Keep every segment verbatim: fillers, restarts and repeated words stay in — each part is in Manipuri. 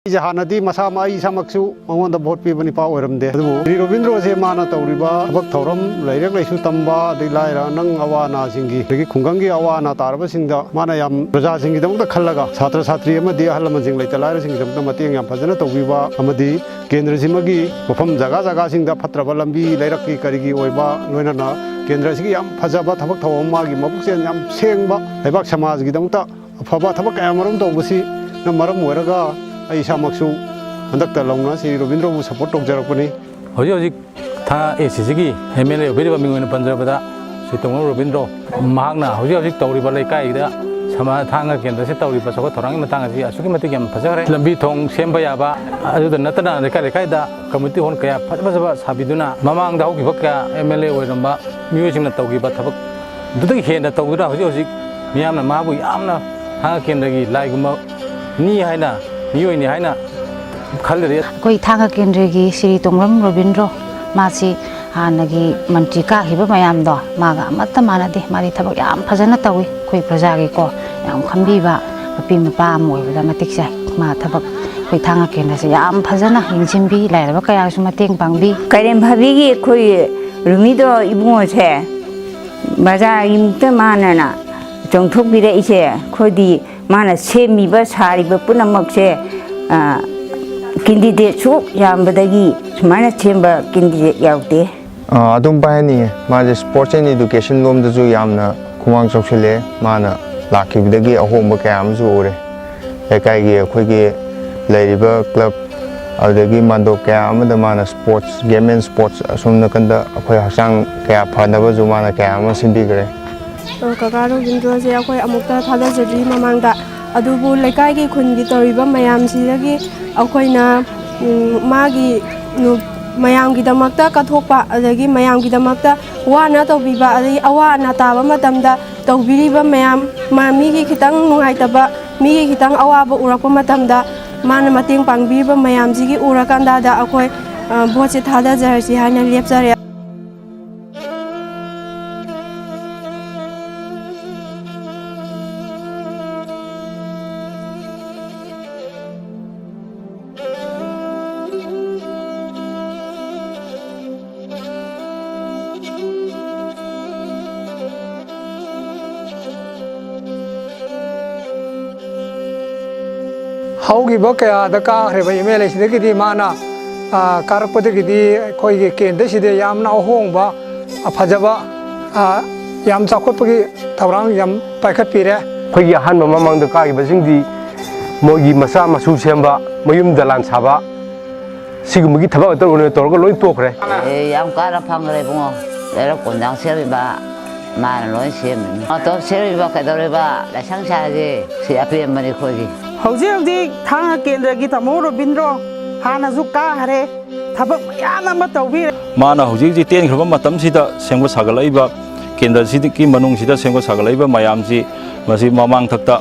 ꯑꯩꯁꯦ ꯍꯥꯟꯅꯗꯤ ꯃꯁꯥꯃꯛ, ꯑꯩ ꯏꯁꯥꯃꯛꯁꯨ ꯃꯉꯣꯟꯗ ꯚꯣꯠ ꯄꯤꯕ ꯅꯤꯄꯥ ꯑꯣꯏꯔꯝꯗꯦ꯫ ꯑꯗꯨꯕꯨ ꯁ꯭ꯔꯤ ꯔꯣꯕꯤꯟꯗ꯭ꯔꯣꯁꯦ ꯃꯥꯅ ꯇꯧꯔꯤꯕ ꯊꯕꯛ ꯊꯧꯔꯝ, ꯂꯥꯏꯔꯤꯛ ꯂꯥꯏꯁꯨ ꯇꯝꯕ, ꯑꯗꯩ ꯂꯥꯏꯔ ꯑꯉꯥꯡ ꯑꯋꯥ ꯑꯅꯥꯁꯤꯡꯒꯤ, ꯑꯗꯒꯤ ꯈꯨꯡꯒꯪꯒꯤ ꯑꯋꯥ ꯑꯅꯥ ꯇꯥꯔꯕꯁꯤꯡꯗ ꯃꯥꯅ ꯌꯥꯝ, ꯄ꯭ꯔꯖꯥꯁꯤꯡꯒꯤꯗꯃꯛꯇ ꯈꯜꯂꯒ, ꯁꯥꯇ꯭ꯔ ꯁꯥꯇ꯭ꯔꯤ ꯑꯃꯗꯤ ꯑꯍꯜ ꯂꯃꯟꯁꯤꯡ, ꯂꯩꯇ ꯂꯥꯏꯔꯁꯤꯡꯒꯤꯗꯃꯛꯇ ꯃꯇꯦꯡ ꯌꯥꯝ ꯐꯖꯅ ꯇꯧꯕꯤꯕ ꯑꯃꯗꯤ ꯀꯦꯟꯗ꯭ꯔꯁꯤꯃꯒꯤ ꯃꯐꯝ ꯖꯒꯥ ꯖꯒꯥꯁꯤꯡꯗ ꯐꯠꯇ꯭ꯔꯕ ꯂꯝꯕꯤ ꯂꯩꯔꯛꯀꯤ ꯀꯔꯤꯒꯤ ꯑꯣꯏꯕ, ꯂꯣꯏꯅꯅ ꯀꯦꯟꯗ꯭ꯔꯁꯤꯒꯤ ꯌꯥꯝ ꯐꯖꯕ ꯊꯕꯛ ꯊꯧꯔꯝ, ꯃꯥꯒꯤ ꯃꯕꯨꯛꯆꯦꯜ ꯌꯥꯝ ꯁꯦꯡꯕ, ꯂꯩꯕꯥꯛ ꯁꯃꯥꯖꯒꯤꯗꯃꯛꯇ ꯑꯐꯕ ꯊꯕꯛ ꯀꯌꯥ ꯃꯔꯨꯝ ꯇꯧꯕꯁꯤꯅ ꯃꯔꯝ ꯑꯣꯏꯔꯒ ꯑꯩ ꯏꯁꯥꯃꯛꯁꯨ ꯍꯟꯗꯛꯇ ꯂꯧꯅ ꯁ꯭ꯔꯤ ꯔꯣꯕꯤꯟꯗ꯭ꯔꯣꯕꯨ ꯁꯄꯣꯔꯠ ꯇꯧꯖꯔꯛꯄꯅꯤ꯫ ꯍꯧꯖꯤꯛ ꯍꯧꯖꯤꯛ ꯊꯥ ꯑꯦ ꯁꯤ ꯁꯤꯒꯤ ꯑꯦꯝ ꯑꯦꯜ ꯑꯦ ꯑꯣꯏꯕꯤꯔꯤꯕ ꯃꯤꯡ ꯑꯣꯏꯅ ꯄꯟꯖꯕꯗ ꯁ꯭ꯔꯤ ꯇꯣꯡꯕ꯭ꯔꯝ ꯔꯣꯕꯤꯟꯗ꯭ꯔꯣ, ꯃꯍꯥꯛꯅ ꯍꯧꯖꯤꯛ ꯍꯧꯖꯤꯛ ꯇꯧꯔꯤꯕ ꯂꯩꯀꯥꯏꯗ ꯁꯃꯥ-, ꯊꯥꯡꯒ ꯀꯦꯟꯗ꯭ꯔꯁꯤ ꯇꯧꯔꯤꯕ ꯆꯥꯎꯈꯠ ꯊꯧꯔꯥꯡꯒꯤ ꯃꯇꯥꯡ ꯑꯁꯤ ꯑꯁꯨꯛꯀꯤ ꯃꯇꯤꯛ ꯌꯥꯝ ꯐꯖꯈ꯭ꯔꯦ꯫ ꯂꯝꯕꯤ ꯊꯣꯡ ꯁꯦꯝꯕ ꯌꯥꯕ, ꯑꯗꯨꯗ ꯅꯠꯇꯅ ꯂꯩꯀꯥꯏ ꯂꯩꯀꯥꯏꯗ ꯀꯝꯃ꯭ꯌꯨꯅꯤꯇꯤ ꯍꯣꯜ ꯀꯌꯥ ꯐꯖ ꯐꯖꯕ ꯁꯥꯕꯤꯗꯨꯅ, ꯃꯃꯥꯡꯗ ꯍꯧꯈꯤꯕ ꯀꯌꯥ ꯑꯦꯝ ꯑꯦꯜ ꯑꯦ ꯑꯣꯏꯔꯝꯕ ꯃꯤꯑꯣꯏꯁꯤꯡꯅ ꯇꯧꯈꯤꯕ ꯊꯕꯛ ꯑꯗꯨꯗꯒꯤ ꯍꯦꯟꯅ ꯇꯧꯗꯨꯅ ꯍꯧꯖꯤꯛ ꯍꯧꯖꯤꯛ ꯃꯤꯌꯥꯝꯅ ꯃꯥꯕꯨ ꯌꯥꯝꯅ ꯊꯥꯡꯒ ꯀꯦꯟꯗ꯭ꯔꯒꯤ ꯂꯥꯏꯒꯨꯝꯕꯅꯤ ꯍꯥꯏꯅ, ꯃꯤꯑꯣꯏꯅꯤ ꯍꯥꯏꯅ ꯈꯜꯂꯤꯔꯦ꯫ ꯑꯩꯈꯣꯏ ꯊꯥꯡꯒ ꯀꯦꯟꯗ꯭ꯔꯒꯤ ꯁ꯭ꯔꯤ ꯇꯣꯡꯕ꯭ꯔꯝ ꯔꯣꯕꯤꯟꯗ꯭ꯔꯣ, ꯃꯥꯁꯤ ꯍꯥꯟꯅꯒꯤ ꯃꯟꯇ꯭ꯔꯤ ꯀꯥꯈꯤꯕ ꯃꯌꯥꯝꯗꯣ ꯃꯥꯒ ꯑꯃꯠꯇ ꯃꯥꯟꯅꯗꯦ꯫ ꯃꯥꯗꯤ ꯊꯕꯛ ꯌꯥꯝ ꯐꯖꯅ ꯇꯧꯏ꯫ ꯑꯩꯈꯣꯏ ꯄ꯭ꯔꯖꯥꯒꯤꯀꯣ ꯌꯥꯝ ꯈꯟꯕꯤꯕ ꯃꯄꯤ ꯃꯄꯥ ꯑꯃ ꯑꯣꯏꯕꯗ ꯃꯇꯤꯛ ꯆꯥꯏ꯫ ꯃꯥ ꯊꯕꯛ, ꯑꯩꯈꯣꯏ ꯊꯥꯡꯒ ꯀꯦꯟꯗ꯭ꯔꯁꯦ ꯌꯥꯝ ꯐꯖꯅ ꯌꯦꯡꯁꯤꯟꯕꯤ, ꯂꯥꯏꯔꯕ ꯀꯌꯥꯁꯨ ꯃꯇꯦꯡ ꯄꯥꯡꯕꯤ꯫ ꯀꯩꯔꯦꯝ ꯐꯥꯕꯤꯒꯤ ꯑꯩꯈꯣꯏ ꯔꯨꯃꯤꯗꯣ ꯏꯕꯨꯡꯉꯣꯁꯦ ꯕꯖꯥꯔꯒꯤꯃꯨꯛꯇ ꯃꯥꯅꯅ ꯆꯣꯡꯊꯣꯛꯄꯤꯔꯛꯏꯁꯦ, ꯑꯩꯈꯣꯏꯗꯤ ꯃꯥꯅ ꯁꯦꯝꯃꯤꯕ ꯁꯥꯔꯤꯕ ꯄꯨꯝꯅꯃꯛꯁꯦ, ꯑ, ꯀꯦꯟꯗꯤꯗꯦꯠ ꯁꯨꯛ ꯌꯥꯝꯕꯗꯒꯤ ꯁꯨꯃꯥꯏꯅ ꯁꯦꯝꯕ ꯀꯦꯟꯗꯤꯗꯦꯠ ꯌꯥꯎꯗꯦ꯫ ꯑ, ꯑꯗꯨꯝ ꯄꯥꯏꯍꯟꯅꯤꯡꯉꯦ꯫ ꯃꯥꯁꯦ sports and education ꯂꯣꯝꯗꯁꯨ ꯌꯥꯝꯅ ꯈꯨꯃꯥꯡ ꯆꯥꯎꯁꯤꯜꯂꯦ꯫ ꯃꯥꯅ ꯂꯥꯛꯈꯤꯕꯗꯒꯤ ꯑꯍꯣꯡꯕ ꯀꯌꯥ ꯑꯃꯁꯨ ꯎꯔꯦ꯫ ꯂꯩꯀꯥꯏꯒꯤ ꯑꯩꯈꯣꯏꯒꯤ ꯂꯩꯔꯤꯕ club, ꯑꯗꯨꯗꯒꯤ ꯃꯥꯟꯗꯣꯞ ꯀꯌꯥ ꯑꯃꯗ ꯃꯥꯅ sports, game and sports, ꯑꯁꯣꯝ ꯅꯥꯀꯟꯗ ꯑꯩꯈꯣꯏ ꯍꯛꯆꯥꯡ ꯀꯌꯥ ꯐꯅꯕꯁꯨ ꯃꯥꯅ ꯀꯌꯥ ꯑꯃ ꯁꯤꯟꯕꯤꯈ꯭ꯔꯦ꯫ ꯑ, ꯀꯀꯥ ꯔꯣꯕꯤꯟꯗ꯭ꯔꯣꯁꯦ ꯑꯩꯈꯣꯏ ꯑꯃꯨꯛꯇ ꯊꯥꯗꯖꯗ꯭ꯔꯤ ꯃꯃꯥꯡꯗ, ꯑꯗꯨꯕꯨ ꯂꯩꯀꯥꯏꯒꯤ ꯈꯨꯟꯒꯤ ꯇꯧꯔꯤꯕ ꯃꯌꯥꯝꯁꯤꯗꯒꯤ ꯑꯩꯈꯣꯏꯅ, ꯎꯝ, ꯃꯥꯒꯤ ꯅꯨ-, ꯃꯌꯥꯝꯒꯤꯗꯃꯛꯇ ꯀꯠꯊꯣꯛꯄ, ꯑꯗꯒꯤ ꯃꯌꯥꯝꯒꯤꯗꯃꯛꯇ ꯋꯥꯅ ꯇꯧꯕꯤꯕ, ꯑꯗꯒꯤ ꯑꯋꯥ ꯑꯅꯥ ꯇꯥꯕ ꯃꯇꯝꯗ ꯇꯧꯕꯤꯔꯤꯕ ꯃꯌꯥꯝ, ꯃꯥ-, ꯃꯤꯒꯤ ꯈꯤꯇꯪ ꯅꯨꯡꯉꯥꯏꯇꯕ, ꯃꯤꯒꯤ ꯈꯤꯇꯪ ꯑꯋꯥꯕ ꯎꯔꯛꯄ ꯃꯇꯝꯗ ꯃꯥꯅ ꯃꯇꯦꯡ ꯄꯥꯡꯕꯤꯔꯤꯕ ꯃꯌꯥꯝꯁꯤꯒꯤ ꯎꯔꯀꯥꯟꯗ ꯑꯩꯈꯣꯏ, ꯑ, ꯚꯣꯠꯁꯦ ꯊꯥꯗꯖꯔꯁꯤ ꯍꯥꯏꯅ ꯂꯦꯞꯆꯔꯦ꯫ ꯍꯧꯈꯤꯕ ꯀꯌꯥꯗ ꯀꯥꯈ꯭ꯔꯦꯕ ꯑꯦꯝ ꯑꯦꯜ ꯑꯦꯁꯤꯗꯒꯤꯗꯤ ꯃꯥꯅ, ꯑ, ꯀꯥꯔꯛꯄꯗꯒꯤꯗꯤ ꯑꯩꯈꯣꯏꯒꯤ ꯀꯦꯟꯗ꯭ꯔꯁꯤꯗ ꯌꯥꯝꯅ ꯑꯍꯣꯡꯕ, ꯑ, ꯐꯖꯕ, ꯑ, ꯌꯥꯝ ꯆꯥꯎꯈꯠꯄꯒꯤ ꯊꯧꯔꯥꯡ ꯌꯥꯝ ꯄꯥꯏꯈꯠꯄꯤꯔꯦ꯫ ꯑꯩꯈꯣꯏꯒꯤ ꯑꯍꯥꯟꯕ ꯃꯃꯥꯡꯗ ꯀꯥꯈꯤꯕꯁꯤꯡꯗꯤ ꯃꯣꯏꯒꯤ ꯃꯆꯥ ꯃꯁꯨ ꯁꯦꯝꯕ, ꯃꯌꯨꯝ ꯗꯂꯥꯟ ꯁꯥꯕ, ꯁꯤꯒꯨꯝꯕꯒꯤ ꯊꯕꯛ ꯉꯥꯛꯇ ꯑꯣꯏꯅ ꯇꯧꯔꯒ ꯂꯣꯏ ꯇꯣꯛꯈ꯭ꯔꯦ꯫ ꯑꯦ, ꯌꯥꯝ ꯀꯥꯟꯅ ꯐꯪꯈ꯭ꯔꯦ ꯏꯕꯨꯡꯉꯣ꯫ ꯂꯩꯔꯛ ꯀꯣꯟꯖꯥꯡ ꯁꯦꯝꯃꯤꯕ ꯃꯥꯅ ꯂꯣꯏ ꯁꯦꯝꯃꯤꯅꯤ꯫ ꯃꯇꯣꯞ ꯁꯦꯝꯃꯤꯕ ꯀꯩꯗꯧꯔꯤꯕ? ꯂꯥꯏꯁꯪ ꯁꯥꯁꯦ꯫ ꯁꯤ ꯑꯄꯦꯟꯕꯅꯤ ꯑꯩꯈꯣꯏꯒꯤ꯫ ꯍꯧꯖꯤꯛ ꯍꯧꯖꯤꯛ ꯊꯥꯡꯒ ꯀꯦꯟꯗ꯭ꯔꯒꯤ ꯇꯥꯃꯣ ꯔꯣꯕꯤꯟꯗ꯭ꯔꯣ ꯍꯥꯟꯅꯁꯨ ꯀꯥꯈ꯭ꯔꯦ, ꯊꯕꯛ ꯃꯌꯥꯝ ꯑꯃ ꯇꯧꯕꯤꯔꯦ꯫ ꯃꯥꯅ ꯍꯧꯖꯤꯛ ꯍꯧꯖꯤꯛ ꯇꯦꯟꯈ꯭ꯔꯕ ꯃꯇꯝꯁꯤꯗ ꯁꯦꯝꯒꯠ ꯁꯥꯒꯠꯂꯛꯏꯕ ꯀꯦꯟꯗ꯭ꯔꯁꯤꯒꯤ ꯃꯅꯨꯡꯁꯤꯗ ꯁꯦꯝꯒꯠ ꯁꯥꯒꯠꯂꯛꯏꯕ ꯃꯌꯥꯝꯁꯤ, ꯃꯁꯤ ꯃꯃꯥꯡꯊꯛꯇ,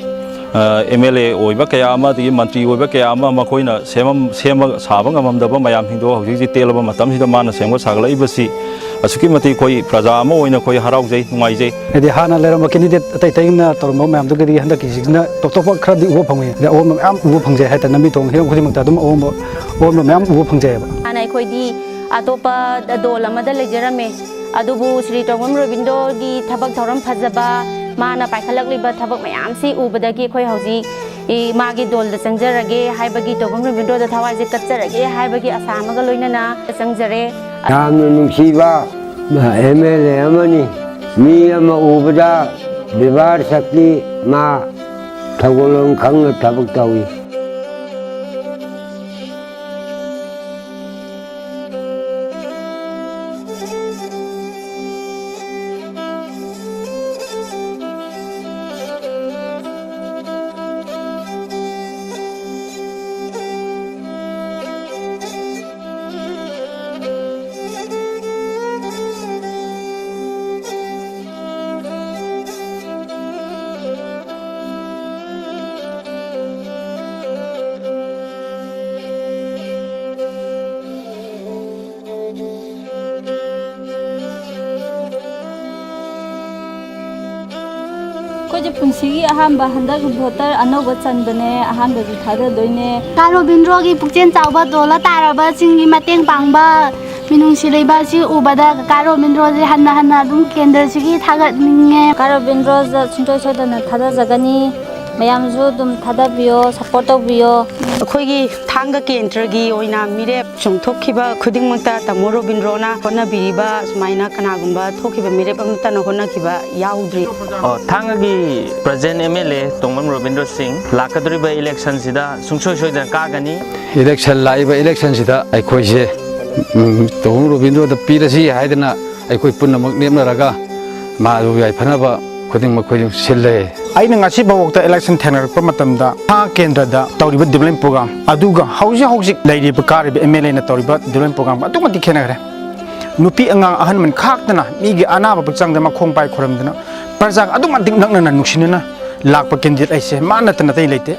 ꯑ, ꯑꯦꯝ ꯑꯦꯜ ꯑꯦ ꯑꯣꯏꯕ ꯀꯌꯥ ꯑꯃ, ꯑꯗꯒꯤ ꯃꯟꯇ꯭ꯔꯤ ꯑꯣꯏꯕ ꯀꯌꯥ ꯑꯃ, ꯃꯈꯣꯏꯅ ꯁꯦꯝꯃꯝ-, ꯁꯦꯝꯃ ꯁꯥꯕ ꯉꯝꯃꯝꯗꯕ ꯃꯌꯥꯝꯁꯤꯡꯗꯣ ꯍꯧꯖꯤꯛ ꯍꯧꯖꯤꯛ ꯇꯦꯜꯂꯕ ꯃꯇꯝꯁꯤꯗ ꯃꯥꯅ ꯁꯦꯝꯒꯠ ꯁꯥꯒꯠꯂꯛꯏꯕꯁꯤ ꯑꯁꯨꯛꯀꯤ ꯃꯇꯤꯛ ꯑꯩꯈꯣꯏ ꯄ꯭ꯔꯖꯥ ꯑꯃ ꯑꯣꯏꯅ ꯑꯩꯈꯣꯏ ꯍꯔꯥꯎꯖꯩ, ꯅꯨꯡꯉꯥꯏꯖꯩ꯫ ꯍꯥꯏꯗꯤ ꯍꯥꯟꯅ ꯂꯩꯔꯝꯕ ꯀꯦꯟꯗꯤꯗꯦꯠ ꯑꯇꯩ ꯑꯇꯩꯅ ꯇꯧꯔꯝꯕ ꯃꯌꯥꯝꯗꯨꯒꯤꯗꯤ ꯍꯟꯗꯛꯀꯤꯁꯤꯅ ꯇꯣꯞ ꯇꯣꯞꯄ ꯈꯔꯗꯤ ꯎꯕ ꯐꯪꯉꯤ꯫ ꯑꯗꯩ ꯑꯑꯣꯟꯕ ꯃꯌꯥꯝ ꯎꯕ ꯐꯪꯖꯩ ꯍꯥꯏꯇꯥꯔꯦ꯫ ꯂꯝꯕꯤ ꯊꯣꯡ ꯍꯤꯔꯝ ꯈꯨꯗꯤꯡꯃꯛꯇ ꯑꯗꯨꯝ ꯑꯑꯣꯟꯕ, ꯑꯑꯣꯟꯕ ꯃꯌꯥꯝ ꯎꯕ ꯐꯪꯖꯩꯑꯕ꯫ ꯍꯥꯟꯅ ꯑꯩꯈꯣꯏꯗꯤ ꯑꯇꯣꯞꯄ ꯗꯣꯜ ꯑꯃꯗ ꯂꯩꯖꯔꯝꯃꯦ, ꯑꯗꯨꯕꯨ ꯁ꯭ꯔꯤ ꯇꯣꯡꯕ꯭ꯔꯝ ꯔꯣꯕꯤꯟꯗ꯭ꯔꯣꯒꯤ ꯊꯕꯛ ꯊꯧꯔꯝ ꯐꯖꯕ, ꯃꯥꯅ ꯄꯥꯏꯈꯠꯂꯛꯂꯤꯕ ꯊꯕꯛ ꯃꯌꯥꯝꯁꯤ ꯎꯕꯗꯒꯤ ꯑꯩꯈꯣꯏ ꯍꯧꯖꯤꯛ ꯏ, ꯃꯥꯒꯤ ꯗꯣꯜꯗ ꯆꯪꯖꯔꯒꯦ ꯍꯥꯏꯕꯒꯤ, ꯇꯣꯡꯕ꯭ꯔꯝ ꯔꯣꯕꯤꯟꯗ꯭ꯔꯣꯗ ꯊꯋꯥꯏꯁꯦ ꯀꯠꯆꯔꯒꯦ ꯍꯥꯏꯕꯒꯤ ꯑꯁꯥ ꯑꯃꯒ ꯂꯣꯏꯅꯅ ꯆꯪꯖꯔꯦ꯫ ꯌꯥꯝꯅ ꯅꯨꯡꯁꯤꯕ ꯑꯦꯝ ꯑꯦꯜ ꯑꯦ ꯑꯃꯅꯤ꯫ ꯃꯤ ꯑꯃ ꯎꯕꯗ ꯕꯦꯕꯥꯔ ꯁꯛꯇꯤ ꯃꯥ ꯊꯧꯒꯜꯂꯣꯟ ꯈꯪꯅ ꯊꯕꯛ ꯇꯧꯏ꯫ ꯑꯩꯈꯣꯏꯁꯦ ꯄꯨꯟꯁꯤꯒꯤ ꯑꯍꯥꯟꯕ ꯍꯟꯗꯛ ꯚꯣꯇꯔ ꯑꯅꯧꯕ ꯆꯟꯕꯅꯦ, ꯑꯍꯥꯟꯕꯁꯨ ꯊꯥꯗꯗꯣꯏꯅꯦ꯫ ꯀꯥ ꯔꯣꯕꯤꯟꯗ꯭ꯔꯣꯒꯤ ꯄꯨꯛꯆꯦꯜ ꯆꯥꯎꯕ ꯗꯣꯜꯗ ꯇꯥꯔꯕꯁꯤꯡꯒꯤ ꯃꯇꯦꯡ ꯄꯥꯡꯕ ꯃꯤꯅꯨꯡꯁꯤ ꯂꯩꯕ ꯑꯁꯤ ꯎꯕꯗ ꯀꯥ ꯔꯣꯕꯤꯟꯗ꯭ꯔꯣꯁꯦ ꯍꯟꯅ ꯍꯟꯅ ꯑꯗꯨꯝ ꯀꯦꯟꯗ꯭ꯔꯁꯤꯒꯤ ꯊꯥꯒꯠꯅꯤꯡꯉꯦ꯫ ꯀꯥ ꯔꯣꯕꯤꯟꯗ꯭ꯔꯣꯗ ꯁꯨꯡꯁꯣꯏ ꯁꯣꯏꯗꯅ ꯊꯥꯗꯖꯒꯅꯤ꯫ ꯃꯌꯥꯝꯁꯨ ꯑꯗꯨꯝ ꯊꯥꯗꯕꯤꯌꯣ, ꯁꯞꯄꯣꯔꯠ ꯇꯧꯕꯤꯌꯣ꯫ ꯑꯩꯈꯣꯏꯒꯤ ꯊꯥꯡꯒ ꯀꯦꯟꯗ꯭ꯔꯒꯤ ꯑꯣꯏꯅ ꯃꯤꯔꯦꯞ ꯆꯣꯡꯊꯣꯛꯈꯤꯕ ꯈꯨꯗꯤꯡꯃꯛꯇ ꯇꯥꯃꯣ ꯔꯣꯕꯤꯟꯗ꯭ꯔꯣꯅ ꯍꯣꯠꯅꯕꯤꯔꯤꯕ ꯁꯨꯃꯥꯏꯅ ꯀꯅꯥꯒꯨꯝꯕ ꯊꯣꯛꯈꯤꯕ ꯃꯤꯔꯦꯞ ꯑꯃꯠꯇꯅ ꯍꯣꯠꯅꯈꯤꯕ ꯌꯥꯎꯗ꯭ꯔꯤ꯫ ꯑꯣ, ꯊꯥꯡꯒꯒꯤ present M L A ꯇꯣꯡꯕꯝ Robindro ꯁꯤꯡ ꯂꯥꯛꯀꯗꯧꯔꯤꯕ election ꯁꯤꯗ ꯁꯨꯡꯁꯣꯏ ꯁꯣꯏꯗꯅ ꯀꯥꯒꯅꯤ꯫ Election, ꯂꯥꯛꯏꯕ election ꯁꯤꯗ ꯑꯩꯈꯣꯏꯁꯦ, ꯎꯝ, ꯇꯣꯡꯕꯝ ꯔꯣꯕꯤꯟꯗ꯭ꯔꯣꯗ ꯄꯤꯔꯁꯤ ꯍꯥꯏꯗꯅ ꯑꯩꯈꯣꯏ ꯄꯨꯝꯅꯃꯛ ꯂꯦꯞꯅꯔꯒ ꯃꯥꯕꯨ ꯌꯥꯏꯐꯅꯕ ꯈꯨꯗꯤꯡꯃꯛ ꯑꯩꯈꯣꯏ ꯁꯤꯜꯂꯦ꯫ ꯑꯩꯅ ꯉꯁꯤ ꯐꯥꯎꯕꯗ election ꯊꯦꯡꯅꯔꯛꯄ ꯃꯇꯝꯗ ꯊꯥꯡꯒ ꯀꯦꯟꯗ꯭ꯔꯗ ꯇꯧꯔꯤꯕ development program ꯑꯗꯨꯒ ꯍꯧꯖꯤꯛ ꯍꯧꯖꯤꯛ ꯂꯩꯔꯤꯕ ꯀꯥꯔꯤꯕ M L A ꯅ ꯇꯧꯔꯤꯕ development program ꯑꯗꯨꯛꯀꯤ ꯃꯇꯤꯛ ꯈꯦꯠꯅꯈ꯭ꯔꯦ꯫ ꯅꯨꯄꯤ ꯑꯉꯥꯡ ꯑꯍꯟꯃꯟ ꯈꯥꯛꯇꯅ ꯃꯤꯒꯤ ꯑꯅꯥꯕ ꯍꯛꯆꯥꯡꯗ ꯃꯈꯣꯡ ꯄꯥꯏ ꯈꯣꯏꯔꯝꯗꯅ ꯄ꯭ꯔꯖꯥꯒ ꯑꯗꯨꯛ ꯃꯇꯤꯛ ꯅꯛꯅꯅ ꯅꯨꯡꯁꯤꯅꯅ ꯂꯥꯛꯄ candidate ꯑꯩꯁꯦ ꯃꯥ ꯅꯠꯇꯅ ꯑꯇꯩ ꯂꯩꯇꯦ꯫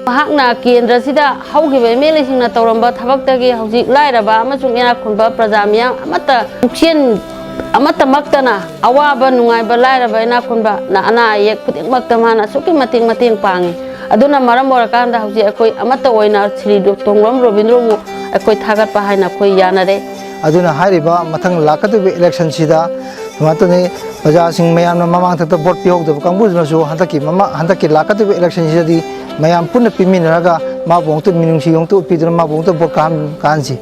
ꯃꯍꯥꯛꯅ ꯀꯦꯟꯗ꯭ꯔꯁꯤꯗ ꯍꯧꯈꯤꯕ M L A ꯁꯤꯡꯅ ꯇꯧꯔꯝꯕ ꯊꯕꯛꯇꯒꯤ ꯍꯧꯖꯤꯛ ꯂꯥꯏꯔꯕ ꯑꯃꯁꯨꯡ ꯏꯅꯥꯛ ꯈꯨꯟꯕ ꯄ꯭ꯔꯖꯥ ꯃꯤꯌꯥꯝ ꯑꯃꯠꯇ ꯄꯨꯛꯆꯦꯜ ꯑꯃꯠꯇꯃꯛꯇꯅ ꯑꯋꯥꯕ ꯅꯨꯡꯉꯥꯏꯕ ꯂꯥꯏꯔꯕ ꯏꯅꯥꯛ ꯈꯨꯟꯕ ꯅ ꯑꯅꯥ ꯑꯌꯦꯛ ꯈꯨꯗꯤꯡꯃꯛꯇ ꯃꯥꯅ ꯑꯁꯨꯛꯀꯤ ꯃꯇꯤꯛ ꯃꯇꯦꯡ ꯄꯥꯡꯉꯤ꯫ ꯑꯗꯨꯅ ꯃꯔꯝ ꯑꯣꯏꯔꯀꯥꯟꯗ ꯍꯧꯖꯤꯛ ꯑꯩꯈꯣꯏ ꯑꯃꯠꯇ ꯑꯣꯏꯅ ꯁ꯭ꯔꯤ ꯇꯣꯡꯕ꯭ꯔꯝ ꯔꯣꯕꯤꯟꯗ꯭ꯔꯣꯕꯨ ꯑꯩꯈꯣꯏ ꯊꯥꯒꯠꯄ ꯍꯥꯏꯅ ꯑꯩꯈꯣꯏ ꯌꯥꯅꯔꯦ꯫ ꯑꯗꯨꯅ ꯍꯥꯏꯔꯤꯕ ꯃꯊꯪ ꯂꯥꯛꯀꯗꯧꯔꯤꯕ election ꯁꯤꯗ ꯁꯨꯃꯥꯏꯅ ꯇꯧꯅꯤ, ꯄ꯭ꯔꯖꯥꯁꯤꯡ ꯃꯌꯥꯝꯅ ꯃꯃꯥꯡ ꯊꯛꯇ vote ꯄꯤꯍꯧꯗꯕ ꯀꯥꯡꯕꯨꯗꯨꯅꯁꯨ ꯍꯟꯗꯛꯀꯤ ꯃꯃꯥ-, ꯍꯟꯗꯛꯀꯤ ꯂꯥꯛꯀꯗꯧꯔꯤꯕ election ꯁꯤꯗꯗꯤ ꯃꯌꯥꯝ ꯄꯨꯟꯅ ꯄꯤꯃꯤꯟꯅꯔꯒ ꯃꯥꯕꯨ ꯑꯃꯨꯛꯇ ꯃꯤꯅꯨꯡꯁꯤ ꯑꯃꯨꯛꯇ ꯎꯠꯄꯤꯗꯨꯅ ꯃꯥꯕꯨ ꯑꯃꯨꯛꯇ vote ꯀꯥꯍꯟ-, ꯀꯥꯍꯟꯁꯤ꯫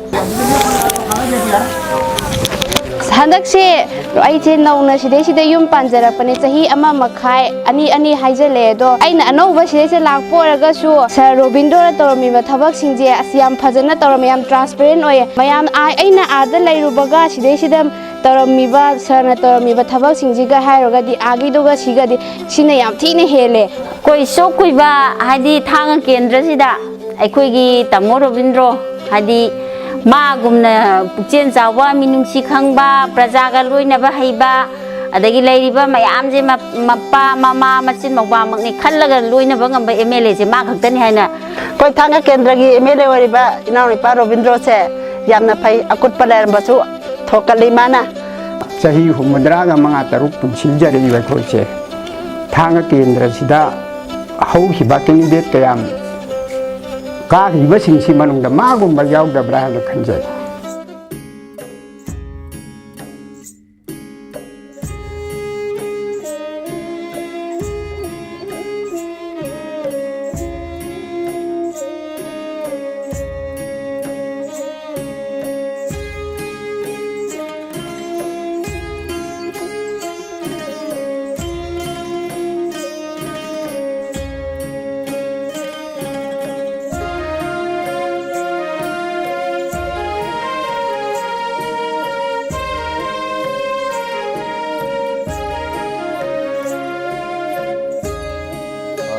ꯍꯟꯗꯛꯁꯦ ꯑꯩꯁꯦ ꯅꯧꯅ ꯁꯤꯗꯩꯁꯤꯗ ꯌꯨꯝ ꯄꯥꯟꯖꯔꯛꯄꯅꯦ, ꯆꯍꯤ ꯑꯃ ꯃꯈꯥꯏ, ꯑꯅꯤ, ꯑꯅꯤ ꯍꯥꯏꯖꯜꯂꯛꯑꯦ꯫ ꯑꯗꯣ ꯑꯩꯅ ꯑꯅꯧꯕ ꯁꯤꯗꯩꯁꯤꯗ ꯂꯥꯛꯄ ꯑꯣꯏꯔꯒꯁꯨ ꯁꯥꯔ ꯔꯣꯕꯤꯟꯗ꯭ꯔꯣꯅ ꯇꯧꯔꯝꯃꯤꯕ ꯊꯕꯛꯁꯤꯡꯁꯦ ꯑꯁ ꯌꯥꯝ ꯐꯖꯅ ꯇꯧꯔꯝꯃꯦ, ꯌꯥꯝ transparent ꯑꯣꯏꯌꯦ꯫ ꯃꯌꯥꯝ ꯑꯥ-, ꯑꯩꯅ ꯑꯥꯗ ꯂꯩꯔꯨꯕꯒ ꯁꯤꯗꯩꯁꯤꯗ ꯇꯧꯔꯝꯃꯤꯕ, ꯁꯥꯔꯅ ꯇꯧꯔꯝꯃꯤꯕ ꯊꯕꯛꯁꯤꯡꯁꯤꯒ ꯍꯥꯏꯔꯨꯔꯒꯗꯤ ꯑꯥꯒꯤꯗꯨꯒ ꯁꯤꯒꯗꯤ ꯁꯤꯅ ꯌꯥꯝ ꯊꯤꯅ ꯍꯦꯜꯂꯦ꯫ ꯑꯩꯈꯣꯏ ꯁꯨꯛ ꯀꯨꯏꯕ, ꯍꯥꯏꯗꯤ ꯊꯥꯡꯒ ꯀꯦꯟꯗ꯭ꯔꯁꯤꯗ ꯑꯩꯈꯣꯏꯒꯤ ꯇꯥꯃꯣ ꯔꯣꯕꯤꯟꯗ꯭ꯔꯣ, ꯍꯥꯏꯗꯤ ꯃꯥꯒꯨꯝꯅ ꯄꯨꯛꯆꯦꯜ ꯆꯥꯎꯕ, ꯃꯤꯅꯨꯡꯁꯤ ꯈꯪꯕ, ꯄ꯭ꯔꯖꯥꯒ ꯂꯣꯏꯅꯕ ꯍꯩꯕ, ꯑꯗꯒꯤ ꯂꯩꯔꯤꯕ ꯃꯌꯥꯝꯁꯦ ꯃꯞ-, ꯃꯄꯥ, ꯃꯃꯥ, ꯃꯆꯤꯟ ꯃꯧꯄ꯭ꯋꯥꯃꯛꯅꯤ ꯈꯜꯂꯒ ꯂꯣꯏꯅꯕ ꯉꯝꯕ M L A ꯁꯦ ꯃꯥ ꯈꯛꯇꯅꯤ ꯍꯥꯏꯅ꯫ ꯑꯩꯈꯣꯏ ꯊꯥꯡꯒ ꯀꯦꯟꯗ꯭ꯔꯒꯤ M L A ꯑꯣꯏꯔꯤꯕ ꯏꯅꯥꯎꯅꯨꯄꯥ ꯔꯣꯕꯤꯟꯗ꯭ꯔꯣꯁꯦ ꯌꯥꯝꯅ ꯐꯩ, ꯑꯀꯨꯠꯄ ꯂꯩꯔꯝꯕꯁꯨ ꯍꯧꯒꯠꯂꯤ ꯃꯥꯅ꯫ ꯆꯍꯤ ꯍꯨꯝꯐꯨꯇꯔꯥꯒ ꯃꯉꯥ ꯇꯔꯨꯛ ꯄꯨꯟꯁꯤꯟꯖꯔꯛꯏꯕ ꯑꯩꯈꯣꯏꯁꯦ, ꯊꯥꯡꯒ ꯀꯦꯟꯗ꯭ꯔꯁꯤꯗ ꯍꯧꯈꯤꯕ ꯀꯦꯟꯗꯤꯗꯦꯠ ꯀꯌꯥꯝ ꯀꯥꯈꯤꯕꯁꯤꯡꯁꯤ ꯃꯅꯨꯡꯗ ꯃꯥꯒꯨꯝꯕ ꯌꯥꯎꯗꯕ꯭ꯔꯥ ꯍꯥꯏꯅ ꯈꯟꯖꯩ꯫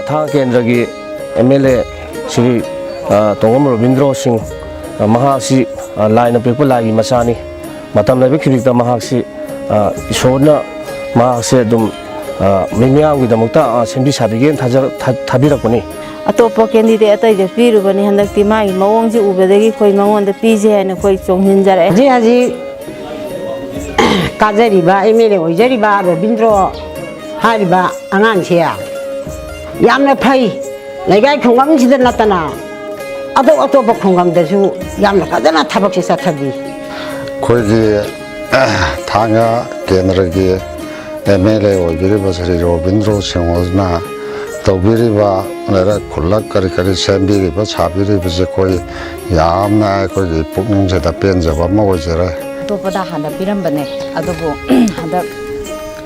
ꯊꯥꯡꯒ ꯀꯦꯟꯗ꯭ꯔꯒꯤ ꯑꯦꯝ ꯑꯦꯜ ꯑꯦ ꯁ꯭ꯔꯤ, ꯑ, ꯇꯣꯡꯉꯝ ꯔꯣꯕꯤꯟꯗ꯭ꯔꯣ ꯁꯤꯡ, ꯑ, ꯃꯍꯥꯛꯁꯤ, ꯑ, ꯂꯥꯏꯅ ꯄꯤꯔꯛꯄ ꯂꯥꯏꯒꯤ ꯃꯆꯥꯅꯤ꯫ ꯃꯇꯝ ꯂꯩꯕ ꯈꯤꯕꯤꯛꯇ ꯃꯍꯥꯛꯁꯤ, ꯑ, ꯏꯁꯣꯔꯅ ꯃꯍꯥꯛꯁꯦ ꯑꯗꯨꯝ, ꯑ, ꯃꯤ ꯃꯤꯌꯥꯝꯒꯤꯗꯃꯛꯇ, ꯑ, ꯁꯦꯝꯕꯤ ꯁꯥꯕꯤꯒꯦꯅ ꯊꯥꯖ-, ꯊꯥ-, ꯊꯥꯕꯤꯔꯛꯄꯅꯤ꯫ ꯑꯇꯣꯞꯄ ꯀꯦꯟꯗꯤꯗꯦꯠ ꯑꯇꯩꯗ ꯄꯤꯔꯨꯕꯅꯤ, ꯍꯟꯗꯛꯇꯤ ꯃꯥꯒꯤ ꯃꯑꯣꯡꯁꯦ ꯎꯕꯗꯒꯤ ꯑꯩꯈꯣꯏ ꯃꯉꯣꯟꯗ ꯄꯤꯁꯦ ꯍꯥꯏꯅ ꯑꯩꯈꯣꯏ ꯆꯣꯡꯁꯤꯟꯖꯔꯛꯑꯦ꯫ ꯍꯧꯖꯤꯛ ꯍꯧꯖꯤꯛ ꯀꯥꯖꯔꯤꯕ ꯑꯦꯝ ꯑꯦꯜ ꯑꯦ ꯑꯣꯏꯖꯔꯤꯕ ꯔꯣꯕꯤꯟꯗ꯭ꯔꯣ ꯍꯥꯏꯔꯤꯕ ꯑꯉꯥꯡꯁꯦ ꯌꯥꯝꯅ ꯐꯩ꯫ ꯂꯩꯀꯥꯏ ꯈꯨꯡꯒꯪꯁꯤꯗ ꯅꯠꯇꯅ ꯑꯇꯣꯞ ꯑꯇꯣꯞꯄ ꯈꯨꯡꯒꯪꯗꯁꯨ ꯌꯥꯝꯅ ꯐꯖꯅ ꯊꯕꯛꯁꯦ ꯆꯠꯊꯕꯤ꯫ ꯑꯩꯈꯣꯏꯒꯤ ꯊꯥꯡꯒ ꯀꯦꯟꯗ꯭ꯔꯒꯤ M L A ꯑꯣꯏꯕꯤꯔꯤꯕ Shri Robindro ꯁꯤꯡꯍꯅ ꯇꯧꯕꯤꯔꯤꯕ ꯂꯩꯔꯛ ꯈꯨꯜꯂꯛ ꯀꯔꯤ ꯀꯔꯤ ꯁꯦꯝꯕꯤꯔꯤꯕ ꯁꯥꯕꯤꯔꯤꯕꯁꯦ ꯑꯩꯈꯣꯏ ꯌꯥꯝꯅ ꯑꯩꯈꯣꯏꯒꯤ ꯄꯨꯛꯅꯤꯡꯁꯤꯗ ꯄꯦꯟꯖꯕ ꯑꯃ ꯑꯣꯏꯖꯔꯦ꯫ ꯑꯇꯣꯞꯄꯗ ꯍꯥꯟꯅ ꯄꯤꯔꯝꯕꯅꯦ, ꯑꯗꯨꯕꯨ ꯍꯟꯗꯛ,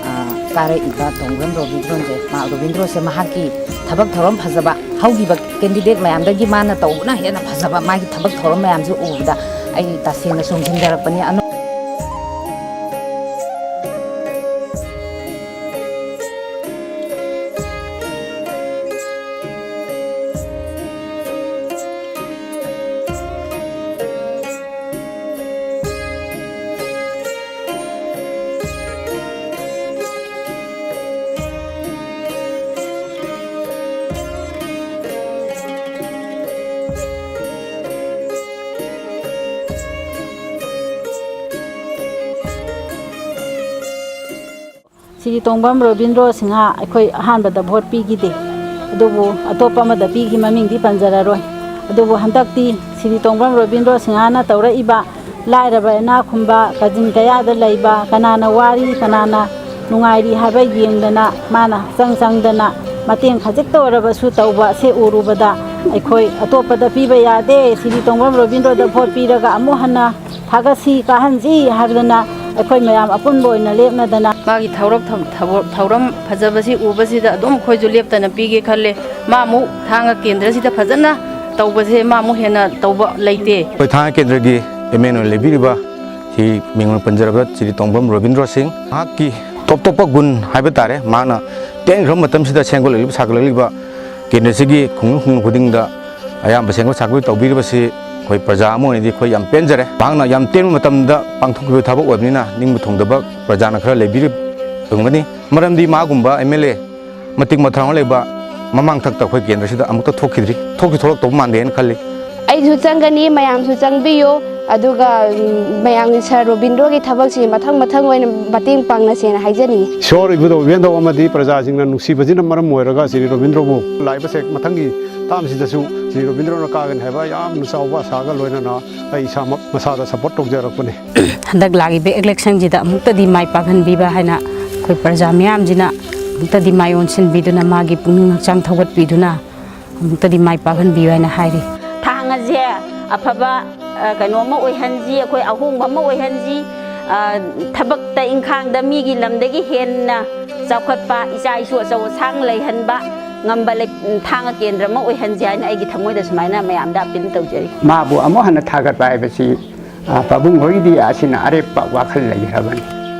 ꯑ, ꯀꯥꯔꯛꯏꯕ ꯇꯣꯡꯕ꯭ꯔꯝ ꯔꯣꯕꯤꯟꯗ꯭ꯔꯣꯁꯦ, ꯃꯥ, ꯔꯣꯕꯤꯟꯗ꯭ꯔꯣꯁꯦ ꯃꯍꯥꯛꯀꯤ ꯊꯕꯛ ꯊꯧꯔꯝ ꯐꯖꯕ, ꯍꯧꯈꯤꯕ ꯀꯦꯟꯗꯤꯗꯦꯠ ꯃꯌꯥꯝꯗꯒꯤ ꯃꯥꯅ ꯇꯧꯕꯅ ꯍꯦꯟꯅ ꯐꯖꯕ, ꯃꯥꯒꯤ ꯊꯕꯛ ꯊꯧꯔꯝ ꯃꯌꯥꯝꯁꯦ ꯎꯕꯗ ꯑꯩ ꯇꯁꯦꯡꯅ ꯆꯣꯡꯁꯤꯟꯖꯔꯛꯄꯅꯤ꯫ ꯑꯅꯧ- ꯁꯤꯔꯤ ꯇꯣꯡꯕꯝ ꯔꯣꯕꯤꯟꯗ꯭ꯔꯣ ꯁꯤꯡꯍ ꯑꯩꯈꯣꯏ ꯑꯍꯥꯟꯕꯗ ꯚꯣꯠ ꯄꯤꯈꯤꯗꯦ꯫ ꯑꯗꯨꯕꯨ ꯑꯇꯣꯞꯄ ꯑꯃꯗ ꯄꯤꯈꯤ, ꯃꯃꯤꯡꯗꯤ ꯄꯟꯖꯔꯔꯣꯏ꯫ ꯑꯗꯨꯕꯨ ꯍꯟꯗꯛꯇꯤ ꯁꯤꯔꯤ ꯇꯣꯡꯕꯝ ꯔꯣꯕꯤꯟꯗ꯭ꯔꯣ ꯁꯤꯡꯍꯅ ꯇꯧꯔꯛꯏꯕ ꯂꯥꯏꯔꯕ ꯏꯅꯥꯛ ꯈꯨꯟꯕ ꯀꯥꯆꯤꯟ ꯀꯌꯥꯗ ꯂꯩꯕ, ꯀꯅꯥꯅ ꯋꯥꯔꯤ, ꯀꯅꯥꯅ ꯅꯨꯡꯉꯥꯏꯔꯤ ꯍꯥꯏꯕ ꯌꯦꯡꯗꯅ, ꯃꯥꯅ ꯆꯪ ꯆꯪꯗꯅ ꯃꯇꯦꯡ ꯈꯖꯤꯛꯇ ꯑꯣꯏꯔꯕꯁꯨ ꯇꯧꯕ ꯑꯁꯤ ꯎꯔꯨꯕꯗ ꯑꯩꯈꯣꯏ ꯑꯇꯣꯞꯄꯗ ꯄꯤꯕ ꯌꯥꯗꯦ꯫ ꯁꯤꯔꯤ ꯇꯣꯡꯕ꯭ꯔꯝ ꯔꯣꯕꯤꯟꯗ꯭ꯔꯣꯗ ꯚꯣꯠ ꯄꯤꯔꯒ ꯑꯃꯨꯛ ꯍꯟꯅ ꯊꯥꯒꯠꯁꯤ, ꯀꯥꯍꯟꯁꯤ ꯍꯥꯏꯕꯗꯅ ꯑꯩꯈꯣꯏ ꯃꯌꯥꯝ ꯑꯄꯨꯟꯕ ꯑꯣꯏꯅ ꯂꯦꯞꯅꯗꯅ ꯃꯥꯒꯤ ꯊꯧꯔꯛ-, ꯊꯧ-, ꯊꯧꯔꯝ ꯐꯖꯕꯁꯤ ꯎꯕꯁꯤꯗ ꯑꯗꯨꯝ ꯑꯩꯈꯣꯏꯁꯨ ꯂꯦꯞꯇꯅ ꯄꯤꯒꯦ ꯈꯜꯂꯦ꯫ ꯃꯥꯃꯨꯛ ꯊꯥꯡꯒ ꯀꯦꯟꯗ꯭ꯔꯁꯤꯗ ꯐꯖꯅ ꯇꯧꯕꯁꯦ ꯃꯥꯃꯨꯛ ꯍꯦꯟꯅ ꯇꯧꯕ ꯂꯩꯇꯦ꯫ ꯑꯩꯈꯣꯏ ꯊꯥꯡꯒ ꯀꯦꯟꯗ꯭ꯔꯒꯤ ꯑꯦꯝ ꯑꯦꯟ ꯑꯣꯏꯅ ꯂꯩꯕꯤꯔꯤꯕ ꯁꯤ ꯃꯤꯡ ꯑꯣꯏꯅ ꯄꯟꯖꯔꯕꯗ ꯁꯤꯔꯤ ꯇꯣꯡꯕ꯭ꯔꯝ ꯔꯣꯕꯤꯟꯗ꯭ꯔꯣ ꯁꯤꯡ, ꯃꯍꯥꯛꯀꯤ ꯇꯣꯞ ꯇꯣꯞꯄ ꯒꯨꯟ ꯍꯥꯏꯕ ꯇꯥꯔꯦ, ꯃꯍꯥꯛꯅ ꯇꯦꯟꯈ꯭ꯔꯕ ꯃꯇꯝꯁꯤꯗ ꯁꯦꯝꯒꯠꯂꯛꯂꯤꯕ, ꯁꯥꯒꯠꯂꯛꯂꯤꯕ ꯀꯦꯟꯗ꯭ꯔꯁꯤꯒꯤ ꯈꯨꯡꯒꯪ ꯈꯨꯡꯒꯪ ꯈꯨꯗꯤꯡꯗ ꯑꯌꯥꯝꯕ ꯁꯦꯝꯒꯠ ꯁꯥꯒꯠꯄ ꯇꯧꯕꯤꯔꯤꯕꯁꯤ ꯑꯩꯈꯣꯏ ꯄ꯭ꯔꯖꯥ ꯑꯃ ꯑꯣꯏꯅꯗꯤ ꯑꯩꯈꯣꯏ ꯌꯥꯝ ꯄꯦꯟꯖꯔꯦ꯫ ꯃꯍꯥꯛꯅ ꯌꯥꯝ ꯇꯦꯟꯕ ꯃꯇꯝꯗ ꯄꯥꯡꯊꯣꯛꯈꯤꯕ ꯊꯕꯛ ꯑꯣꯏꯕꯅꯤꯅ ꯅꯤꯡꯕ ꯊꯨꯡꯗꯕ ꯄ꯭ꯔꯖꯥꯅ ꯈꯔ ꯂꯩꯕꯤꯔꯝꯒꯅꯤ꯫ ꯃꯔꯝꯗꯤ ꯃꯥꯒꯨꯝꯕ ꯑꯦꯝ ꯑꯦꯜ ꯑꯦ ꯃꯇꯤꯛ ꯃꯊꯧꯅꯥ ꯂꯩꯕ ꯃꯃꯥꯡ ꯊꯛꯇ ꯑꯩꯈꯣꯏ ꯀꯦꯟꯗ꯭ꯔꯁꯤꯗ ꯑꯃꯨꯛꯇ ꯊꯣꯛꯈꯤꯗ꯭ꯔꯤ, ꯊꯣꯛꯁꯨ ꯊꯣꯛꯂꯛꯇꯧꯕ ꯃꯥꯟꯗꯦ ꯍꯥꯏꯅ ꯈꯜꯂꯤ꯫ ꯑꯩꯁꯨ ꯆꯪꯒꯅꯤ, ꯃꯌꯥꯝꯁꯨ ꯆꯪꯕꯤꯌꯨ꯫ ꯑꯗꯨꯒ, ꯎꯝ, ꯃꯌꯥꯝꯒꯤ ꯁꯥꯔ ꯔꯣꯕꯤꯟꯗ꯭ꯔꯣꯒꯤ ꯊꯕꯛꯁꯤ ꯃꯊꯪ ꯃꯊꯪ ꯑꯣꯏꯅ ꯃꯇꯦꯡ ꯄꯥꯡꯅꯁꯦꯅ ꯍꯥꯏꯖꯅꯤꯡꯉꯤ꯫ ꯏꯁꯣꯔ ꯏꯕꯨꯙꯧ ꯏꯕꯦꯟꯗꯧ ꯑꯃꯗꯤ ꯄ꯭ꯔꯖꯥꯁꯤꯡꯅ ꯅꯨꯡꯁꯤꯕꯁꯤꯅ ꯃꯔꯝ ꯑꯣꯏꯔꯒ ꯁꯤꯔꯤ ꯔꯣꯕꯤꯟꯗ꯭ꯔꯣꯕꯨ ꯂꯥꯛꯏꯕ ꯁꯦ ꯃꯊꯪꯒꯤ ꯇꯥꯝꯁꯤꯗꯁꯨ ꯁꯤꯔꯤ ꯔꯣꯕꯤꯟꯗ꯭ꯔꯣꯅ ꯀꯥꯒꯅꯤ ꯍꯥꯏꯕ ꯌꯥꯝꯅ ꯆꯥꯎꯕ ꯑꯥꯁꯥꯒ ꯂꯣꯏꯅꯅ ꯑꯩ ꯏꯁꯥꯃꯛ ꯃꯁꯥꯗ ꯁꯄꯣꯔꯠ ꯇꯧꯖꯔꯛꯄꯅꯤ꯫ ꯍꯟꯗꯛ ꯂꯥꯛꯂꯤꯕ ꯏꯂꯦꯛꯁꯟꯁꯤꯗ ꯑꯃꯨꯛꯇꯗꯤ ꯃꯥꯏ ꯄꯥꯛꯍꯟꯕꯤꯕ ꯍꯥꯏꯅ ꯑꯩꯈꯣꯏ ꯄ꯭ꯔꯖꯥ ꯃꯤꯌꯥꯝꯁꯤꯅ ꯑꯃꯨꯛꯇꯗꯤ ꯃꯥꯏ ꯑꯣꯟꯁꯤꯟꯕꯤꯗꯨꯅ, ꯃꯥꯒꯤ ꯄꯨꯛꯅꯤꯡ ꯍꯛꯆꯥꯡ ꯊꯧꯒꯠꯄꯤꯗꯨꯅ ꯑꯃꯨꯛꯇꯗꯤ ꯃꯥꯏ ꯄꯥꯛꯍꯟꯕꯤꯌꯨ ꯍꯥꯏꯅ ꯍꯥꯏꯔꯤ꯫ ꯊꯥꯡ ꯑꯁꯦ ꯑꯐꯕ, ꯑ, ꯀꯩꯅꯣ ꯑꯃ ꯑꯣꯏꯍꯟꯁꯤ, ꯑꯩꯈꯣꯏ ꯑꯍꯣꯡꯕ ꯑꯃ ꯑꯣꯏꯍꯟꯁꯤ, ꯑ, ꯊꯕꯛꯇ ꯏꯪꯈꯥꯡꯗ ꯃꯤꯒꯤ ꯂꯝꯗꯒꯤ ꯍꯦꯟꯅ ꯆꯥꯎꯈꯠꯄ, ꯏꯆꯥ ꯏꯁꯨ ꯑꯆꯧ ꯑꯁꯥꯡ ꯂꯩꯍꯟꯕ ꯉꯝꯕ ꯂꯩ-, ꯊꯥꯡꯒ ꯀꯦꯟꯗ꯭ꯔ ꯑꯃ ꯑꯣꯏꯍꯟꯁꯤ ꯍꯥꯏꯅ ꯑꯩꯒꯤ ꯊꯃꯣꯏꯗ ꯁꯨꯃꯥꯏꯅ ꯃꯌꯥꯝꯗ ꯑꯄꯤꯜ ꯇꯧꯖꯔꯤ꯫ ꯃꯥꯕꯨ ꯑꯃꯨꯛ ꯍꯟꯅ ꯊꯥꯒꯠꯄ ꯍꯥꯏꯕꯁꯤ, ꯑ, ꯄꯥꯕꯨꯡ ꯍꯣꯏꯒꯤꯗꯤ ꯑꯁꯤꯅ ꯑꯔꯦꯞꯄ ꯋꯥꯈꯜ ꯂꯩꯈ꯭ꯔꯕꯅꯤ꯫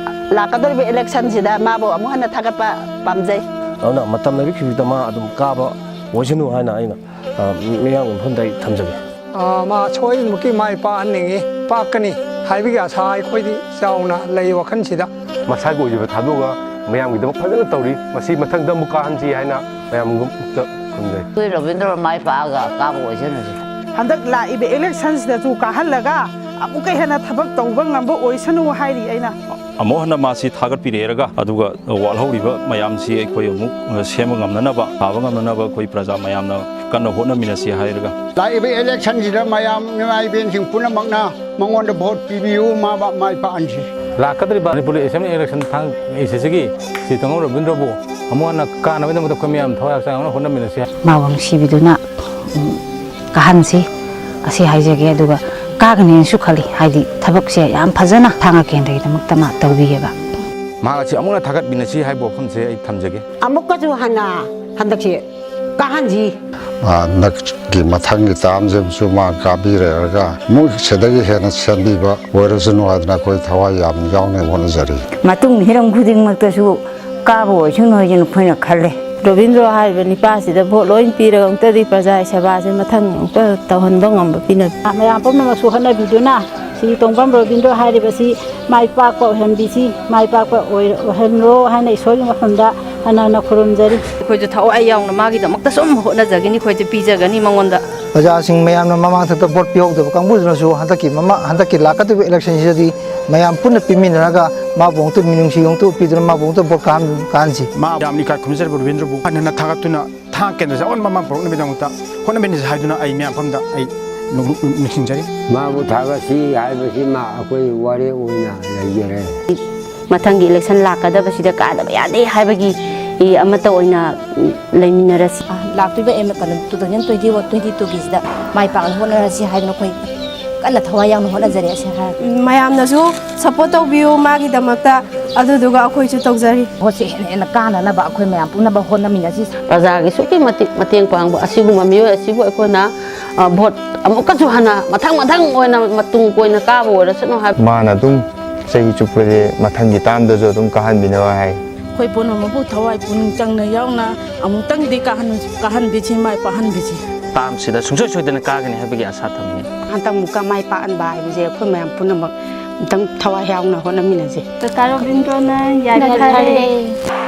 ꯂꯥꯛꯀꯗꯧꯔꯤꯕ ꯏꯂꯦꯛꯁꯟꯁꯤꯗ ꯃꯥꯕꯨ ꯑꯃꯨꯛ ꯍꯟꯅ ꯊꯥꯒꯠꯄ ꯄꯥꯝꯖꯩ꯫ ꯑꯗꯨꯅ ꯃꯇꯝ ꯂꯩꯔꯤꯛꯈꯤꯕꯗ ꯃꯥ ꯑꯗꯨꯝ ꯀꯥꯕ ꯑꯣꯏꯁꯅꯨ ꯍꯥꯏꯅ ꯑꯩꯅ, ꯑ, ꯃꯤꯌꯥꯝꯒꯤ ꯃꯐꯝꯗ ꯑꯩ ꯊꯝꯖꯒꯦ꯫ ꯑ, ꯃꯥ ꯁꯣꯏꯗꯅꯃꯛꯀꯤ ꯃꯥꯏ ꯄꯥꯛꯍꯟꯅꯤꯡꯉꯤ, ꯄꯥꯛꯀꯅꯤ ꯍꯥꯏꯕꯒꯤ ꯑꯥꯁꯥ ꯑꯩꯈꯣꯏꯗꯤ ꯆꯥꯎꯅ ꯂꯩ ꯋꯥꯈꯜꯁꯤꯗ꯫ ꯃꯁꯥꯒꯤ ꯑꯣꯏꯖꯕ ꯊꯥꯗꯣꯛꯑꯒ ꯃꯌꯥꯝꯒꯤꯗꯃꯛ ꯐꯖꯅ ꯇꯧꯔꯤ꯫ ꯃꯁꯤ ꯃꯊꯪꯗ ꯑꯃꯨꯛ ꯀꯥꯍꯟꯁꯤ ꯍꯥꯏꯅ ꯃꯌꯥꯝꯗ ꯈꯨꯝꯖꯩ꯫ ꯑꯩꯈꯣꯏ ꯔꯕꯤꯟꯗ꯭ꯔ ꯃꯥꯏ ꯄꯥꯛꯑꯒ ꯀꯥꯕ ꯑꯣꯏꯁꯅꯨꯁꯦ꯫ ꯍꯟꯗꯛ ꯂꯥꯛꯏꯕ ꯏꯂꯦꯛꯁꯟꯁꯤꯗꯁꯨ ꯀꯥꯍꯜꯂꯒ ꯑꯃꯨꯛꯀ ꯍꯦꯟꯅ ꯊꯕꯛ ꯇꯧꯕ ꯉꯝꯕ ꯑꯣꯏꯁꯅꯨ ꯍꯥꯏꯔꯤ ꯑꯩꯅ꯫ ꯑꯃꯨꯛ ꯍꯟꯅ ꯃꯥꯁꯤ ꯊꯥꯒꯠꯄꯤꯔꯦꯔꯒ, ꯑꯗꯨꯒ ꯋꯥꯠꯍꯧꯔꯤꯕ ꯃꯌꯥꯝꯁꯤ ꯑꯩꯈꯣꯏ ꯑꯃꯨꯛ, ꯑ, ꯁꯦꯝꯕ ꯉꯝꯅꯅꯕ, ꯊꯥꯕ ꯉꯝꯅꯅꯕ ꯑꯩꯈꯣꯏ ꯄ꯭ꯔꯖꯥ ꯃꯌꯥꯝꯅ ꯀꯟꯅ ꯍꯣꯠꯅꯃꯤꯟꯅꯁꯤ ꯍꯥꯏꯔꯒ꯫ ꯂꯥꯛꯏꯕ election ꯁꯤꯗ ꯃꯌꯥꯝ ꯏꯃꯥ ꯏꯕꯦꯟꯁꯤꯡ ꯄꯨꯝꯅꯃꯛꯅ ꯃꯉꯣꯟꯗ vote ꯄꯤꯕꯤꯌꯨ, ꯃꯥ ꯃꯥꯏ ꯄꯥꯛꯍꯟꯁꯤ꯫ ꯂꯥꯛꯀꯗꯧꯔꯤꯕ ꯃꯅꯤꯄꯨꯔ Assembly election ꯊꯥꯡ ꯑꯩꯁꯤꯁꯤꯒꯤ ꯁꯤ ꯇꯣꯡꯉꯝ ꯔꯕꯤꯟꯗ꯭ꯔꯕꯨ ꯑꯃꯨꯛ ꯍꯟꯅ ꯀꯥꯅꯕꯒꯤꯗꯃꯛꯇ ꯑꯩꯈꯣꯏ ꯃꯌꯥꯝ ꯊꯋꯥꯏ ꯍꯛꯆꯥꯡ ꯌꯥꯎꯅ ꯍꯣꯠꯅꯃꯤꯟꯅꯁꯤ꯫ ꯃꯥꯕꯨ ꯅꯨꯡꯁꯤꯕꯤꯗꯨꯅ, ꯎꯝ, ꯀꯥꯍꯟꯁꯤ꯫ ꯑꯁꯤ ꯍꯥꯏꯖꯒꯦ꯫ ꯑꯗꯨꯒ ꯀꯥꯒꯅꯦꯅꯁꯨ ꯈꯜꯂꯤ꯫ ꯍꯥꯏꯗꯤ ꯊꯕꯛꯁꯦ ꯌꯥꯝ ꯐꯖꯅ ꯊꯥꯡꯒ ꯀꯦꯟꯗ꯭ꯔꯒꯤꯗꯃꯛꯇ ꯃꯥ ꯇꯧꯕꯤꯌꯦꯕ꯫ ꯃꯍꯥꯛ ꯑꯁꯤ ꯑꯃꯨꯛ ꯍꯟꯅ ꯊꯥꯒꯠꯃꯤꯟꯅꯁꯤ ꯍꯥꯏꯕ ꯋꯥꯐꯝꯁꯦ ꯑꯩ ꯊꯝꯖꯒꯦ꯫ ꯑꯃꯨꯛꯀꯁꯨ ꯍꯟꯅ ꯍꯟꯗꯛꯁꯤ ꯀꯥꯍꯟꯁꯤ꯫ ꯃꯥ ꯍꯟꯗꯛꯀꯤ ꯃꯊꯪꯒꯤ ꯇꯥꯝꯁꯤꯁꯨ ꯃꯥ ꯀꯥꯕꯤꯔꯒ ꯑꯃꯨꯛ ꯁꯤꯗꯒꯤ ꯍꯦꯟꯅ ꯁꯦꯝꯕꯤꯕ ꯑꯣꯏꯔꯁꯅꯨ ꯍꯥꯏꯗꯅ ꯑꯩꯈꯣꯏ ꯊꯋꯥꯏ ꯌꯥꯝ ꯌꯥꯎꯅ ꯍꯣꯠꯅꯖꯔꯤ꯫ ꯃꯇꯨꯡ ꯍꯤꯔꯝ ꯈꯨꯗꯤꯡꯃꯛꯇꯁꯨ ꯀꯥꯕ ꯑꯣꯏꯁꯅꯨ ꯍꯥꯏꯅ ꯑꯩꯈꯣꯏꯅ ꯈꯜꯂꯦ꯫ ꯔꯣꯕꯤꯟꯗ꯭ꯔꯣ ꯍꯥꯏꯔꯤꯕ ꯅꯤꯄꯥꯁꯤꯗ vote ꯂꯣꯏ ꯄꯤꯔꯒ ꯑꯃꯨꯛꯇꯗꯤ ꯄ꯭ꯔꯖꯥꯒꯤ ꯁꯦꯕꯥꯁꯦ ꯃꯊꯪ ꯑꯃꯨꯛꯇ ꯇꯧꯍꯟꯕ ꯉꯝꯕ ꯄꯤꯅꯕꯤ꯫ ꯃꯌꯥꯝ ꯄꯨꯝꯅꯃꯛꯁꯨ ꯍꯣꯠꯅꯕꯤꯗꯨꯅ ꯁꯤ ꯇꯣꯡꯕ꯭ꯔꯝ ꯔꯣꯕꯤꯟꯗ꯭ꯔꯣ ꯍꯥꯏꯔꯤꯕꯁꯤ ꯃꯥꯏ ꯄꯥꯛꯄ ꯑꯣꯏꯍꯟꯕꯤꯁꯤ, ꯃꯥꯏ ꯄꯥꯛꯄ ꯑꯣꯏ-, ꯑꯣꯏꯍꯟꯂꯣ ꯍꯥꯏꯅ ꯏꯁꯣꯔꯒꯤ ꯃꯐꯝꯗ ꯍꯟꯅ ꯍꯟꯅ ꯈꯨꯔꯨꯝꯖꯔꯤ꯫ ꯑꯩꯈꯣꯏꯁꯨ ꯊꯋꯥꯏ ꯌꯥꯎꯅ ꯃꯥꯒꯤꯗꯃꯛꯇ ꯁꯨꯝ ꯍꯣꯠꯅꯖꯒꯅꯤ, ꯑꯩꯈꯣꯏꯁꯨ ꯄꯤꯖꯒꯅꯤ ꯃꯉꯣꯟꯗ꯫ ꯄ꯭ꯔꯖꯥꯁꯤꯡ ꯃꯌꯥꯝꯅ ꯃꯃꯥꯡ ꯊꯛꯇ vote ꯄꯤꯍꯧꯗꯕ ꯀꯥꯡꯕꯨꯗꯨꯅꯁꯨ ꯍꯟꯗꯛꯀꯤ ꯃꯃꯥ-, ꯍꯟꯗꯛꯀꯤ ꯂꯥꯛꯀꯗꯧꯔꯤꯕ election ꯁꯤꯗꯗꯤ ꯃꯌꯥꯝ ꯄꯨꯟꯅ ꯄꯤꯃꯤꯟꯅꯔꯒ ꯃꯥꯕꯨ ꯑꯃꯨꯛꯇ ꯃꯤꯅꯨꯡꯁꯤ ꯑꯃꯨꯛꯇ ꯎꯠꯄꯤꯗꯨꯅ ꯃꯥꯕꯨ ꯑꯃꯨꯛꯇ vote ꯀꯥꯍꯟ-, ꯀꯥꯍꯟꯁꯤ꯫ ꯃꯥ ꯌꯥꯝꯅ ꯏꯀꯥꯏ ꯈꯨꯝꯅꯖꯔꯕ ꯔꯕꯤꯟꯗ꯭ꯔꯕꯨ ꯍꯟꯅ ꯍꯟꯅ ꯊꯥꯒꯠꯇꯨꯅ ꯊꯥꯡ ꯀꯦꯟꯗ꯭ꯔꯁꯦ ꯑꯑꯣꯟꯕ ꯑꯃ ꯄꯨꯔꯛꯅꯕꯒꯤꯗꯃꯛꯇ ꯍꯣꯠꯅꯃꯤꯟꯅꯁꯤ ꯍꯥꯏꯗꯨꯅ ꯑꯩ ꯃꯌꯥꯝ ꯃꯐꯝꯗ ꯑꯩ ꯅꯣꯡꯂꯨꯛ ꯅꯤꯡꯁꯤꯡꯖꯔꯤ꯫ ꯃꯥꯕꯨ ꯊꯥꯒꯠꯁꯤ ꯍꯥꯏꯕꯁꯤꯃ ꯑꯩꯈꯣꯏ ꯋꯥꯔꯦꯞ ꯑꯣꯏꯅ ꯂꯩꯖꯔꯦ꯫ ꯃꯊꯪꯒꯤ election ꯂꯥꯛꯀꯗꯕꯁꯤꯗ ꯀꯥꯗꯕ ꯌꯥꯗꯦ ꯍꯥꯏꯕꯒꯤ ꯑꯃꯠꯇ ꯑꯣꯏꯅ ꯂꯩꯃꯤꯟꯅꯔꯁꯤ꯫ ꯂꯥꯛꯇꯣꯏꯕ ꯑꯦꯝ ꯑꯦ ꯀꯩꯅꯣ, two thousand twenty-one, twenty-two ꯒꯤꯁꯤꯗ ꯃꯥꯏ ꯄꯥꯛꯅ ꯍꯣꯠꯅꯔꯁꯤ ꯍꯥꯏꯗꯅ ꯑꯩꯈꯣꯏ ꯀꯟꯅ ꯊꯋꯥꯏ ꯌꯥꯎꯅ ꯍꯣꯠꯅꯖꯔꯤ ꯑꯁꯤ ꯍꯥꯏꯔꯒ꯫ ꯃꯌꯥꯝꯅꯁꯨ support ꯇꯧꯕꯤꯌꯨ ꯃꯥꯒꯤꯗꯃꯛꯇ, ꯑꯗꯨꯗꯨꯒ ꯑꯩꯈꯣꯏꯁꯨ ꯇꯧꯖꯔꯤ꯫ ꯚꯣꯠꯁꯦ ꯍꯦꯟꯅ ꯍꯦꯟꯅ ꯀꯥꯅꯅꯕ ꯑꯩꯈꯣꯏ ꯃꯌꯥꯝ ꯄꯨꯝꯅꯃꯛ ꯍꯣꯠꯅꯃꯤꯟꯅꯁꯤ꯫ ꯄ꯭ꯔꯖꯥꯒꯤ ꯑꯁꯨꯛꯀꯤ ꯃꯇꯤꯛ ꯃꯇꯦꯡ ꯄꯥꯡꯕ ꯑꯁꯤꯒꯨꯝꯕ ꯃꯤꯑꯣꯏ ꯑꯁꯤꯕꯨ ꯑꯩꯈꯣꯏꯅ, ꯑ, ꯚꯣꯠ ꯑꯃꯨꯛꯀꯁꯨ ꯍꯟꯅ ꯃꯊꯪ ꯃꯊꯪ ꯑꯣꯏꯅ ꯃꯇꯨꯡ ꯀꯣꯏꯅ ꯀꯥꯕ ꯑꯣꯏꯔꯁꯅꯨ ꯍꯥꯏꯕ꯫ ꯃꯥꯅ ꯑꯗꯨꯝ ꯆꯍꯤ ꯆꯨꯞꯄꯁꯦ ꯃꯊꯪꯒꯤ ꯇꯥꯝꯗꯁꯨ ꯑꯗꯨꯝ ꯀꯥꯍꯟꯕꯤꯅꯕ ꯍꯥꯏ꯫ ꯑꯩꯈꯣꯏ ꯄꯨꯝꯅꯃꯛꯄꯨ ꯊꯋꯥꯏ ꯄꯨꯛꯅꯤꯡ ꯆꯪꯅ ꯌꯥꯎꯅ ꯑꯃꯨꯛꯇꯪꯗꯤ ꯀꯥꯍꯟ-, ꯀꯥꯍꯟꯕꯤꯁꯤ, ꯃꯥꯏ ꯄꯥꯛꯍꯟꯕꯤꯁꯤ꯫ ꯇꯥꯝꯁꯤꯗ ꯁꯨꯡꯁꯣꯏ ꯁꯣꯏꯗꯅ ꯀꯥꯒꯅꯤ ꯍꯥꯏꯕꯒꯤ ꯑꯥꯁꯥ ꯊꯝꯃꯤ꯫ ꯍꯟꯗꯛꯃꯨꯛꯀ ꯃꯥꯏ ꯄꯥꯛꯍꯟꯕ ꯍꯥꯏꯕꯁꯦ ꯑꯩꯈꯣꯏ ꯃꯌꯥꯝ ꯄꯨꯝꯅꯃꯛ ꯑꯃꯨꯛꯇꯪ ꯊꯋꯥꯏ ꯌꯥꯎꯅ ꯍꯣꯠꯅꯃꯤꯟꯅꯁꯦ꯫ ꯀꯀꯥ ꯔꯣꯕꯤꯟꯗ꯭ꯔꯣꯅ ꯌꯥꯏꯐꯔꯦ꯫ ꯌꯥꯏꯐꯔꯦ꯫